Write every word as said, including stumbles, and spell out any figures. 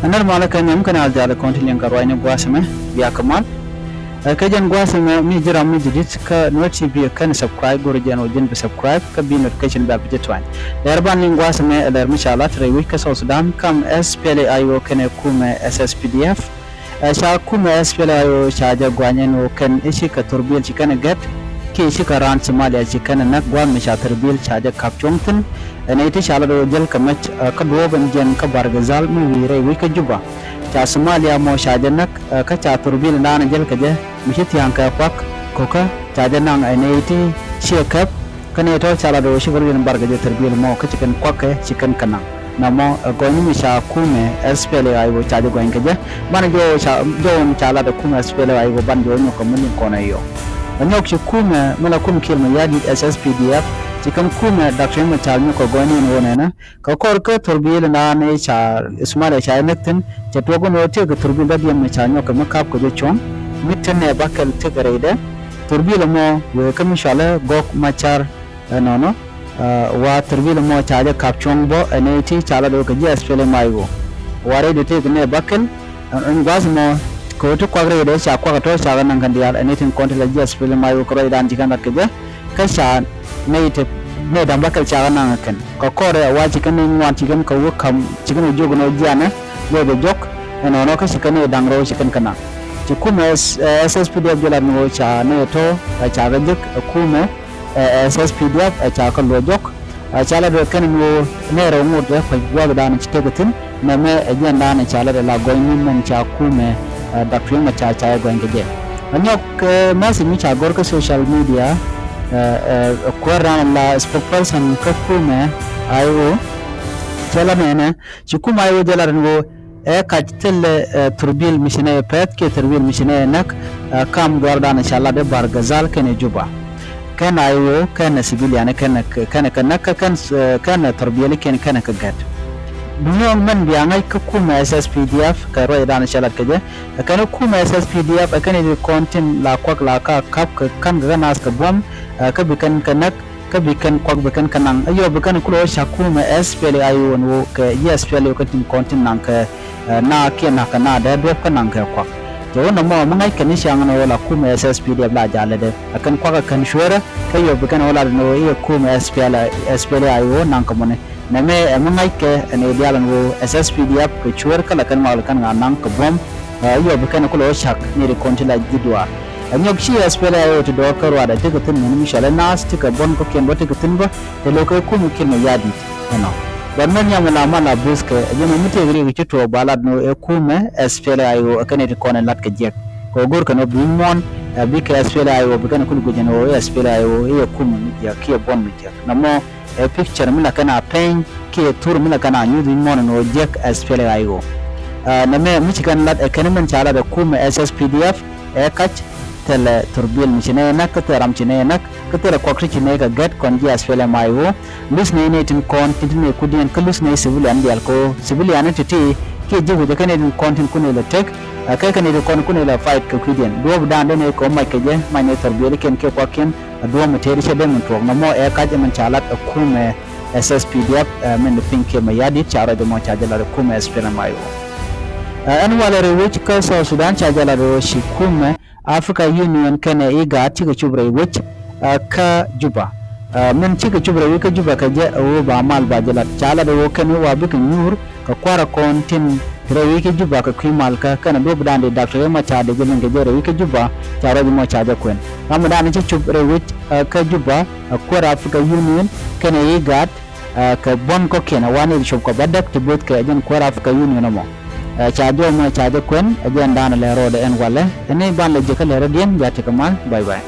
Ɛ nɛr malä kɛ nhiam kɛnɛ al diaal kɔn ti liŋ kɛ ruacni gua̱a̱th ɛmɛ, bia kɛ mal. Ɛ kɛ jɛn gua̱a̱th ɛmɛ mi ji̱ ram mi ji̱ di̱t kä Nuer T V kɛn subscribe, go̱rɛ jɛn wä ji̱n bi subscribe kä bi notification bell bi ji̱ tuany. Lɛr ban liŋ gua̱a̱th ɛmɛ ɛ lɛr mi ca lat rɛy wec kä South Sudan kam S P L A I O kɛnɛ kumɛ S S P D F. Ɛ ca kumɛ S P L A I O ca jɛ guany ɛn ɣöö kɛn i̱ cikɛ thurbil ci kɛn ɛ gɛt kiɛ cikɛ raan Somalia ci kɛn ɛ näk gua̱a̱th mi ca thurbil ca jɛ ka̱p cuɔ̱ŋ thi̱n. Ɛ nɛy ti ca lat ɣöö jäl kɛ mɛc ɛ kä duɔ̱ɔ̱p ɛn jiɛn kä Bahr el Ghazal mi wi̱i̱ rɛy wec kä Juba. Ca Somalia mɔ ca jɛ näk ɛ kä ca thurbil ɛn daanɛ jäl kɛ jɛ mi ci thia̱a̱ŋ kɛ kuak ko̱kä ca jɛ naŋ ɛ nɛy ti ciɛ kɛp. Kä nɛy tɔ̱ ca lat ɣöö cikɛ rɔ yɛn bar kɛ jɛ thurbil mɔ kä ci kɛn kua̱kɛ ci kɛn kɛ naŋ. Nɔmɔ ɛ gɔny mi ca kumɛ S P L A I O ca jɛ gɔny kɛ jɛ. Banɛ jɔw ca jɔw mi ca lat ɛ kumɛ S P L A I O banɛ jɔw nyɔk kɛ mi liŋ kɔn ɛ yɔ. Ɛ nyɔk ci kumɛ mi la kum Kiir Mayardit S S P D F ci kɛn kumɛ Doctor Riek Machar nyɔk kɛ gɔny ni ɛn ɣöö nɛnɛ kɛ kɔr kä thurbil ɛn daanɛ ca Somalia ca jɛ näk thi̱n cɛ tuɔk ɛn ɣöö tëëkɛ thurbil dɔ̱diɛn mi ca nyɔk kɛ mi ka̱p kɛ jɛ cuɔ̱ŋ mi te nɛ bäkɛl tëëkɛ rɛydɛ. Thurbil ɛmɔ wëë kä mi cɔalɛ Gok Machar. Ɛnɔnɔ wa thurbil ɛmɔ ca jɛ ka̱p cuɔ̱ŋ bä ɛ nɛy ti ca lat ɣöö kɛ ji̱ S P L M I O. Wa rɛydɛ tëëkɛ nɛ bäkɛl ɛn gua̱a̱th ɛmɔ kɛ ɣöö ti kuak rɛydɛ ca kuak ɛ tɔ̱ ca kɛ naŋ kɛn diaal ɛ nɛy tin kɔn ti la ji̱ S P L M I O kɛ ruacdan ci kɛn lat kɛ jɛ. Kä ca nɛy ti nɛy da̱ŋ bäkɛl ca kɛ naŋ ɛ kɛn kɛ kɔrɛ wa ci kɛn ni ŋuan ci kɛn kɛ wä ka̱m ci kɛn kɛ jiök ni wä jianɛ luɔcɛ jɔk. Ɛnɔnɔ kä ci kɛn nɛy da̱ŋ rɛw ci kɛn kɛ naŋ. Ci kumɛ S S P D F jɛ lat ni ɣöö ca nɛy tɔ̱ ɛ ca kɛ jek ɛ kumɛ ɛ S S P D F ɛ ca kɛ luɔc jɔk. Ɛ ca lat ɛ kɛn ni ɣöö nɛy rɛw ŋot ɛ kuec gua̱a̱thdan ci tekɛ thi̱n. Nɛmɛ ɛ jɛn daanɛ ca lat ɛ la gɔny ni mɛn ca kumɛ ɛ Doctor Riek Machar ca jɛ gɔny kɛ jɛ. Ɛ nyɔk ɛ message mi ca gɔr kä social media ɛ ɛ kuäär daanɛ la spokesperson kä kumɛ I O. Cɛ la nɛnɛ ci kumɛ I O jɛ lat ɛn ɣöö ɛ kac thilɛ ɛ thurbil mi ci nɛ pɛth kiɛ thurbil mi ci nɛ näk ɛ kam duardan ca lat ɛ Bahr el Ghazal kɛnɛ Juba. Kɛn I O kɛnɛ civilian kɛnɛ kɛnɛ kɛ näk kɛn kɛnɛ thurbil kɛn kɛnɛ kɛ gɛt. Duŋni ɣɔ̱ŋ mɛn bia ŋäc kä kumɛ S S P D F kɛ ruacdan ca lat kɛ jɛ. Ɛ kɛn kumɛ S S P D F ɛ kɛn i̱ kɔn tin la kuak la ka kap kɛ ka̱n kɛ kɛ naath kɛ buɔ̱m ɛ kä bi kɛn kɛ näk. Kä bi kɛn kuak bi kɛn kɛ naŋ ɛ yɔ bi kɛn kulɛ wä cak kumɛ S P L A I O ɛn ɣöö kɛ ji̱ S P L A I O kɛn tin kɔn tin naŋ kɛ ɛ na kiɛ na̱k kɛ na dee duɔ̱p kä naŋ kɛ kuak. Jɛ wä nɔmɔ mi ŋa̱c kɛn i̱ ciaŋ ɛn ɣöö la kumɛ S S P D F la ja̱ lätdɛ ɛ kɛn kuak ɛ kɛn cueerä kä yɔ bi kɛn wä lat ɛn ɣöö i̱ ɛ kumɛ S P L A I O naŋ kɛ mɔni. Nɛmɛ ɛ mi ŋa̱ckɛ ɛ nɛy diaal ɛn ɣöö S S P D F kɛ cueer kä la kɛn ŋɔak la kɛn ŋa̱ naŋ kɛ buɔ̱m. Ɛ yɔ bi kɛn kulɛ wä cak ni ri kɔn ti la ji̱ duaar. Ɛ nyɔk ci S P L A I O ti dɔɔk kä ruaadɛ tekɛ thi̱n mɛn mi cɔal ɛ naath tekɛ buɔ̱n kɔ̱kiɛn bä tekɛ thi̱n bä te lo̱kɛ kum kiɛn mɛ ya̱di̱t ɛnɔ. Bɛ mɛn nhiam la mal a buthkɛ ɛ jɛn mɛ mi tëëk riɛk ci tuɔɔk ba lat ni ɣöö ɛ kumɛ S P L A I O ɛ kɛn ɛ ti kɔn ɛ lat kɛ jiɛk. Kɛ ɣöö go̱rkɛ ni ɣöö bi muɔ̱ɔ̱n ɛ bikɛ S P L A I O bi kɛn kulɛ guic ɛn ɣöö ɛ S P L A I O i̱ ɛ kumɛ mi jiɛk kiɛ buɔ̱n mi jiɛk. Nɔmɔ ɛ picture mi la kɛn a pɛny kiɛ thur mi la kɛn a nyuth wi̱c muɔ̱ɔ̱n ɛn ɣöö jiäk S P L A I O. Ɛ nɛmɛ mi ci kɛn lat ɛ kɛn mɛn ca lat ɛ kumɛ S S P D F ɛ kac thilɛ thurbil mi ci nɛ näk kä thilɛ ram ci nɛ näk kä thilɛ kuak ti ci nɛ kɛ gɛt kɔn ji̱ S P L M I O. Luth nɛ nɛ tin kɔn tin ti nɛ kudiɛn kä luth nɛ civilian diaal kɛ ɣöö civilian ni ti̱ti̱ kiɛ ji̱ wi̱cɛ kɛn nɛ tin kɔn tin kun ilɛ tek. Ɛ kɛ kɛn nɛ tin kɔn kun ilɛ fight kɛ kui̱diɛn duɔ̱ɔ̱p dan den ɛ kɛ ɣöö mac kɛ jɛ mac nɛ thurbil kiɛn kiɛ kuak kiɛn. Ɛ duɔ̱ɔ̱p mi tëëri cɛ dee min tuɔɔk nɔmɔ ɛ kac ɛmɛn ca lat ɛ kumɛ S S P D F ɛ min piny kiɛ mɛ ya̱di̱t ca rɔc ɛmɔ ca jɛ lat ɛ kumɛ S P L M I O. Ɛ ɛn walɛ rɛy wec kä South Sudan ca jɛ lat ɛ ɣöö ci kumɛ Africa Union kɛnɛ IGAD cikɛ cup rɛy wec ɛ kä Juba. Ɛ min cikɛ cup rɛy wec kä Juba kɛ jɛ ɛ ɣöö ba mal ba jɛ lat ca lat ɛ ɣöö kɛn ɣöö wa bikɛ nyuur kɛ kua̱rä kɔn tin rɛy wec kä Juba kɛ kui̱ mal kä kɛnɛ duɔ̱p dan di Doctor Riek Machar di jɛ liŋ kɛ jɛ rɛy wec kä Juba ca ruac mɔ ca jɛ kuɛn. Ram dan ci cup rɛy wec kä Juba ɛ kuäär Africa Union kɛnɛ IGAD kɛ buɔ̱n kɔ̱kiɛn ɛ wan i̱ cup kɛ bädäk ti bo̱th kɛ jɛn kuäär Africa Union ɛmɔ. Ca jɔw mɔ ca jɛ kuɛn ɛ jɛn dan lɛ rɔɔdɛ ɛn walɛ ɛn i̱ ban lɛ jiäkä lɛ rɔ̱diɛn bia tekɛ mal. Bye bye.